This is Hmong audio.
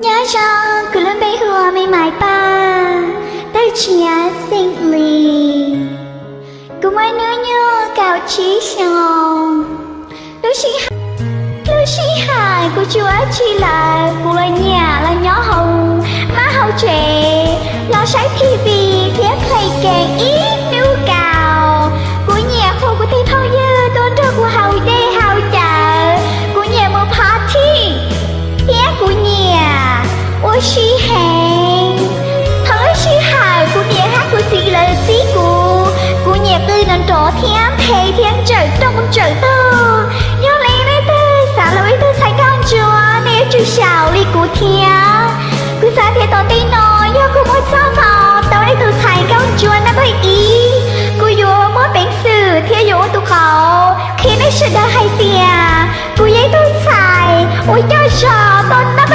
Nyob zoo, kuv lub npe hu ua Me Maiv Paj, tawg tsia xeem Lis. Kuv muaj hnub nyoog kaum tsib xyoo. Lub sij hawm, lub sij hawm kuv tsis ua dab tsi lawm, kuv los nyiam los nyob hauv mab hauv tsev, los saib T V thiab play game ib hnub kaus. Kuv nyiam qhuas kuv tej phooj ywg tuaj nrog kuv haus dej haus cawv, kuv nyiam mus party, thiab kuv nyiam ua si heev. Thaum lub sij hawm kuv niam thiab kuv txiv lawv txib kuv, kuv nyiam qw nrov nrov thiab nthe thiab ntsawm rooj ntsawm tog. Yog leej twg xav los ua ib tug ntxhais nkauj ntsuab, nej yuav tsum xyaum li kuv thiab. Kuv xav tias tom ntej no yog kuv muaj txoj hmoo tau ua ib tug ntxhais nkauj ntsuab nab npawb ib, kuv yuav muaj peev xwm thiab yuav ua tus qauv qhia nej sawv daws hais tias kuv yog ib tug ntxhais uas coj zog tau nab